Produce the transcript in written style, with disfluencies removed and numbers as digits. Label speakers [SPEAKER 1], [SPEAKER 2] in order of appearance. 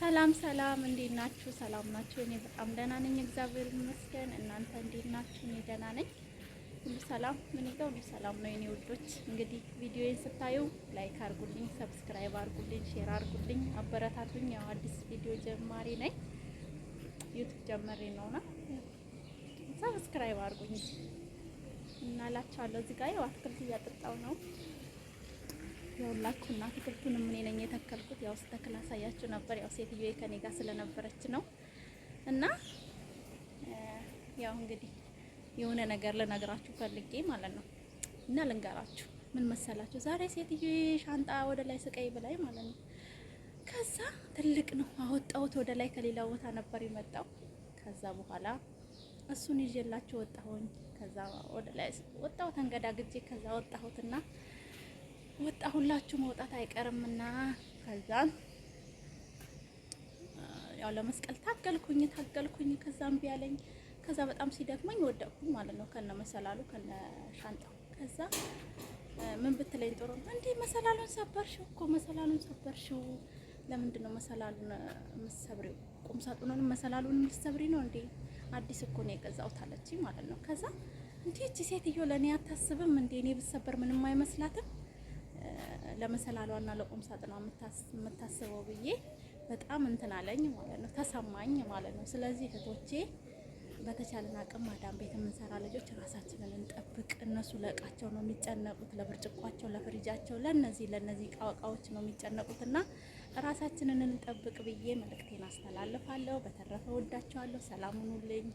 [SPEAKER 1] ሰላም ሰላም፣ እንዴት ናችሁ? ሰላም ናችሁ? እኔ በጣም ደህና ነኝ፣ እግዚአብሔር ይመስገን። እናንተ እንዴት ናችሁ? እኔ ደህና ነኝ፣ ሁሉ ሰላም። ምን ይገው ሁሉ ሰላም ነው የኔ ውዶች። እንግዲህ ቪዲዮዬን ስታዩ like አድርጉልኝ፣ subscribe አድርጉልኝ፣ share አድርጉልኝ፣ አበረታቱኝ። ያው አዲስ ቪዲዮ ጀማሪ ነኝ፣ YouTube ጀመሬ ነውና subscribe አድርጉኝ እና እላችኋለሁ። እዚህ ጋር ያው አትክልት እያጠጣው ነው የሁላችሁ እና አትክልቱንም እኔ ነኝ የተከልኩት። ያው ስተክል አሳያችሁ ነበር። ያው ሴትዮ ከኔ ጋር ስለነበረች ነው። እና ያው እንግዲህ የሆነ ነገር ልነግራችሁ ፈልጌ ማለት ነው። እና ልንገራችሁ ምን መሰላችሁ፣ ዛሬ ሴትዮ ሻንጣ ወደ ላይ ስቀይ ብላይ ማለት ነው። ከዛ ትልቅ ነው አወጣሁት ወደ ላይ፣ ከሌላ ቦታ ነበር የመጣው። ከዛ በኋላ እሱን ይዤላችሁ ወጣሁኝ። ከዛ ወደ ላይ ወጣሁ ተንገዳግጄ፣ ከዛ ወጣሁትና ወጣሁላችሁ መውጣት አይቀርምና ከዛ ያው ለመስቀል ታገልኩኝ ታገልኩኝ። ከዛ እምቢ አለኝ። ከዛ በጣም ሲደክመኝ ወደቅኩኝ ማለት ነው፣ ከነ መሰላሉ ከነ ሻንጣው። ከዛ ምን ብትለኝ ጥሩ ነው እንዴ መሰላሉን ሰበርሽው እኮ መሰላሉን ሰበርሽው። ለምንድን ነው መሰላሉን የምትሰብሪው? ቁም ሳጥኑንም መሰላሉን የምትሰብሪ ነው እንዴ? አዲስ እኮ ነው የገዛሁት አለችኝ ማለት ነው። ከዛ እንዴ እቺ ሴትዮ ለእኔ አታስብም እንዴ? እኔ ብሰበር ምንም አይመስላትም ለመሰላሏና ለቁም ሳጥኗ የምታስበው ብዬ በጣም እንትን አለኝ ማለት ነው፣ ተሰማኝ ማለት ነው። ስለዚህ እህቶቼ በተቻለን አቅም ማዳም ቤት የምንሰራ ልጆች ራሳችንን እንጠብቅ። እነሱ ለእቃቸው ነው የሚጨነቁት፣ ለብርጭቋቸው፣ ለፍሪጃቸው፣ ለነዚህ ለነዚህ እቃዎች ነው የሚጨነቁት እና ራሳችንን እንጠብቅ ብዬ መልእክቴን አስተላልፋለሁ። በተረፈ ወዳቸዋለሁ። ሰላም ሁኑልኝ።